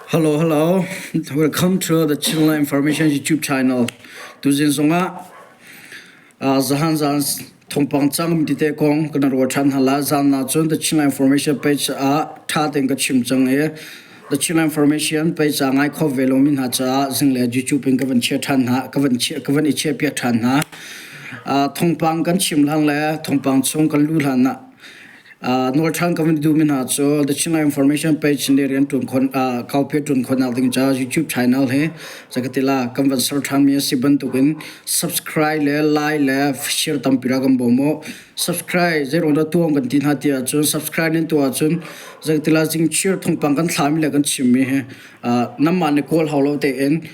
Hello, hello. Welcome to the Chinland Information YouTube channel. Tuzing zongah zahan zan thawngpang cang tite kong kan ruah ṭhan hna lai. Zan na cun the Chinland Information page ah ṭha tein ka chim cang i the Chinland Information page ah ngai kho ve lomi hna caah zinglei YouTube in ka van chia ṭhan hna, ka van chia, ka van i chiahpiak ṭhan hna. Thawngpang kan chim hlan le thawngpang chung kan luh hlan ah Nawl ṭhan ka van duhmi hna cu The Chinland Information page nih rian ṭuan khawh kaupi ṭuan khawhnak ding caah YouTube channel hi zakatila kan van ser ṭhanmi a si bantukin subscribe le like le share tampi ra kan bawm u. Subscribe zeiruang dah tuah kan ti hna ti ahcun subscribe nan tuah ahcun zakatila zingchir thawngpang kan thlami le kan chimmi hi nanmah nih kawl hau lo tein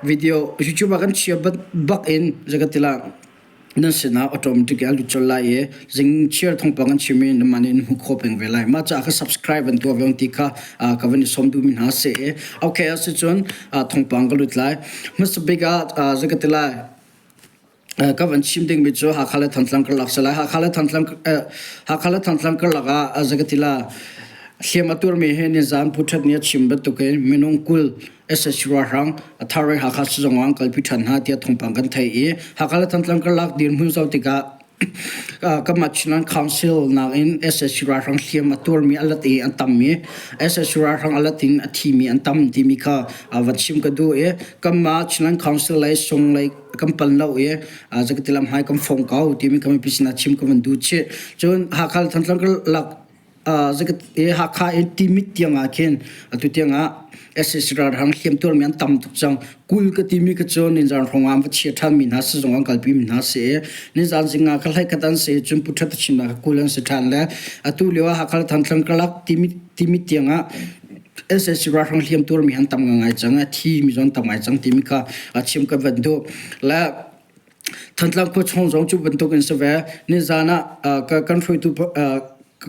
video YouTube ah kan chia bak in zakatila nan sinah automatic in a lut colh lai i zingchiar thawngpang an chim i nanmah nih nan hmuh khawh peng ve lai. Mah caah kha subscribe an tuah ve ti kha ka van i sawm duhmi hna a si i okay a si cun thawngpang ka lut lai. Hmasa bik ah zei ka ti lai ka van chim dingmi cu Hakha le Thantlang karlak si lai. Hakha le Thantlang Hakha le Thantlang karlak ah zei ka ti la hliam a tuarmi hi nizan Pu That nih a chim bantukin minung 20 SSC ralhrang a thar i Hakha sizung ah an kalpi ṭhan hna tiah thawngpang kan theih i Hakha le Thantlang karlak dirhmun zoh tikah kanmah Chinland Council nakin SSC ralhrang hliam a tuarmi a lat i an tam i SSC ralhrang a lat in a thimi an tam timi kha van chim ka duh i kanmah Chinland Council lei sung lei kan pan lo i zakatilam hai kan fong ko timi kan mipi sinah chim ka van duh chih. Cun Hakha le Thantlang karlak Hakha in Timit tiang ah khin atu tiang ah sac ralhrang hliamtuar mi an tam tuk cang. 20 ka timi ka cu ninzan hrawng ah an va chia ṭhan mi hna sizung an kalpi mi hna si i nizan zing ah ka hlei khat an si cun Pu Ṭhat a chimnak ka 20 an si ṭhan le atu lio ah Hakha le Thantlang karlak Timit tiang ah sac ralhrang hliamtuar mi an tam ngai cang. A thi mi zong an tam ngai cang timi kha chim ka van duh. Le Thantlang khua chung zong cu bantuk in si ve. Nizan ah kan hruaitu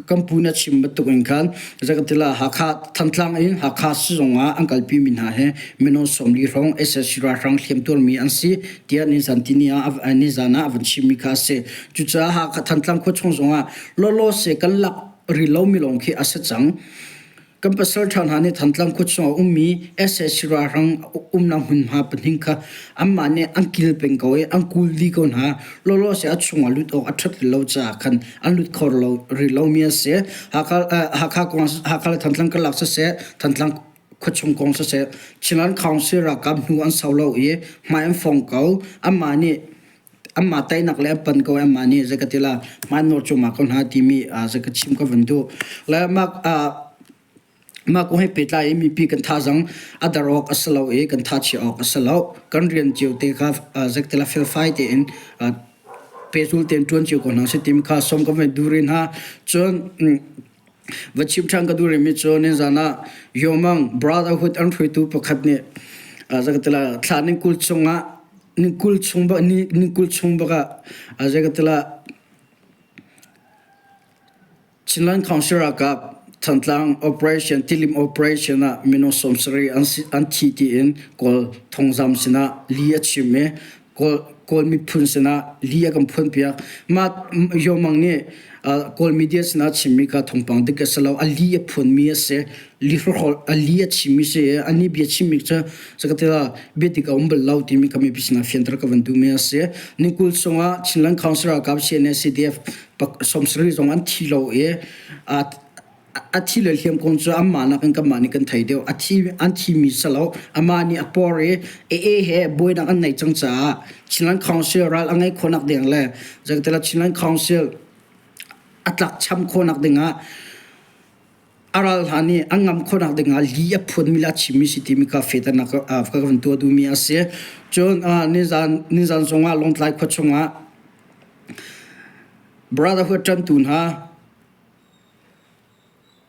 kan pu na chim bantuk in khan zakatila Hakha Thantlang in Hakha sizung ah an kalpi mi hna hi minung 40 hrawng SSC ralhrang hliamtuar mi an si tiah nizan tini ah nizan ah a van chim mi kha a si. Cucaah Hakha Thantlang khua chung zong ah lawlaw se kan lak rih lo mi lawng khi a si cang. Kan pasalṭha hna nih Thantlang khua chungah a ummi sac ralhrang umnak hmunhma pahnih kha anmah nih an kil peng ko i an kul dih ko hna. Lawlaw seh a chungah lut awk a ṭhat rih lo caah khan an lut kho rih lomi a si. Hakha, Hakha kong, Hakha le Thantlang karlak siseh, Thantlang khuachung kong siseh, Chinland Council ralkap hnu an sau lo i hmai an fong ko. Anmah nih Anmah teinak le an pan ko i anmah nih zei ka ti la hmaan nawl cungah ko hna timi zei ka chim ka van duh. Le mah mah kong he pehtlai i mipi kan thazaang a dar awk a si lo i kan thachia awk a si lo. Kan rian cio te kha zei ka ti la felfai tein pehzul tein ṭuan cio ko hna sih timi kha sawm ka van duh rih hna. Cun va chim ṭhan ka duh rihmi cu nizan ah Yomang Brotherhood an hruaitu pakhat nih zei ka ti la thla ning 20 chungah Ni 20 chung bak ni, ni 20 chung bak ah zei ka ti lah Chinland Council ralkap Thantlang operation Tilim operation ah minung 70 an si, an thi tiin Kawl thongzam sinah li a chim i Kawl Kawl miphun sinah li a kan phuanpiak. Mah Yomang nih Kawl media sinah chimmi kha thawngpang dik a si lo. A li a phuanmi a si. Li hrawhrawl a li a chimmi si i anih bia chimmi cu sakatila biadik a um bal lo timi kha mipi sinah fianter ka van duhmi a si. Ni 20 chungah Chinland Council ralkap CNA CDF 70 zong an thi lo i a thi le hliam kong cu anmah nakin kanmah nih kan thei deuh. A thi an thimi si lo. Amah nih a por i AA he buainak an neih cang caah Chinland Council ral a ngeih khawhnak ding le zeikatila Chinland Council a tlakcham khawhnak dingah a ral hna nih an ngam khawhnak dingah li a phuanmi le a chimmi si timi kha fehternak ka van tuah duhmi a si. Cun nizan nizan zongah Lawngtlai khua chungah Brotherhood ṭantu hna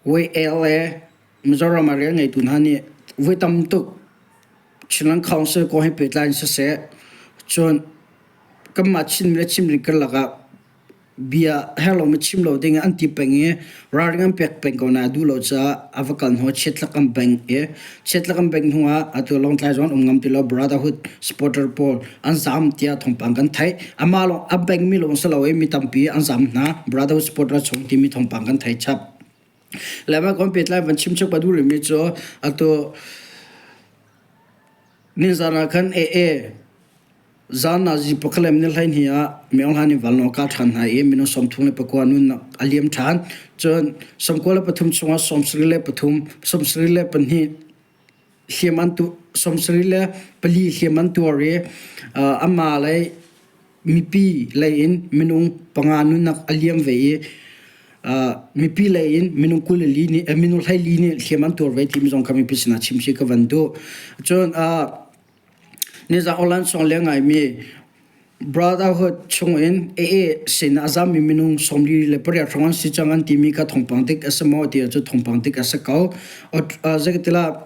YLA Mizoram ah rian ngeitu hna nih voi tam tuk Chinland Council kong he pehtlai in siseh cun kanmah Chinmi le Chinmi karlak ah bia herh lomi chim lo ding an ti peng i ralring an pek peng ko nain a duh lo caah a va kal hnu ah chiatlak an beng i chiatlak an beng hnu ah atu Lawngtlai zong an um ngam ti lo Brotherhood supporter pawl an zam tiah thawngpang kan theih. Amah lawng a bengmi lawng si lo i mi tampi an zam hna. Brotherhood supporter chung timi thawngpang kan theih chap. Le mah kong pehtlai van chim chap ka duh rihmi cu atu. Nizan ah khan AA zan ah zi pakhat le minute 12 ah Myo Hlan in vanlawng a kah ṭhan hna i minung 33 nunnak a liam ṭhan. Cun 93 chungah 73, 72 hliam an tu 74 hliam an tuar i amah lei mipi lei in minung panga nunnak a liam ve i mipi lei in minung 24 nih minung 14 nih hliam an tuar ve timi zong kha mipi sinah chim si ka van duh. Cun nizan online song le ngaimi Brotherhood chungin AA sin a zammi minung 48 hrawng an si cang an timi kha thawngpang dik a si maw ti ahcun thawngpang dik a si ko. Zeitilah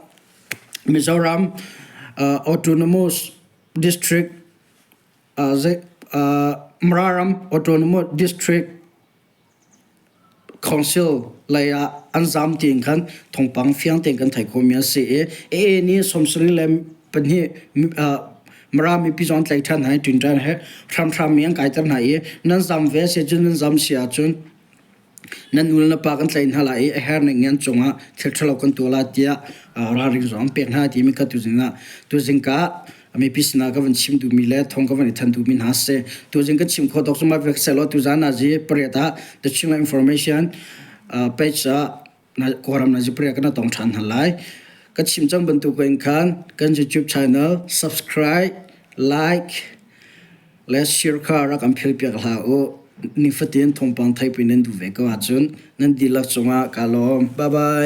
Mizoram Autonomous District Mararam Autonomous District Council lei ah an zaam tiin khan thawngpang fiang tein kan theih khawhmi a si i AA nih 72 Mara mipi zong an tlaih ṭhan hna i ṭinṭan he hramhram mi an kaiter hna i nan zaam ve a si ahcun nan zaam si ahcun Nan nu le na pa kan tlaih hna lai i a herning an cungah thil ṭhalo kan tuah lai tiah ralring zong an pek hna timi kha tuzing ah tuzing ka mipi sinah ka van chim duhmi le thawng ka van i thanh duhmi hna si. Tuzing ka chim khawh tawk cu mah vek sehlaw tuzan ah zi pariat ah The Chinland Information page ah Kawlram na zi pariat kan tong ṭhan hna lai. Ka chim cang bantuk in khan kan YouTube channel subscribe, like, le share kha rak kan philpiak hlah u. Nifatin thawngpang theihpi nan duh ve ko ahcun nan dihlak cungah kaa lawm. Bye bye.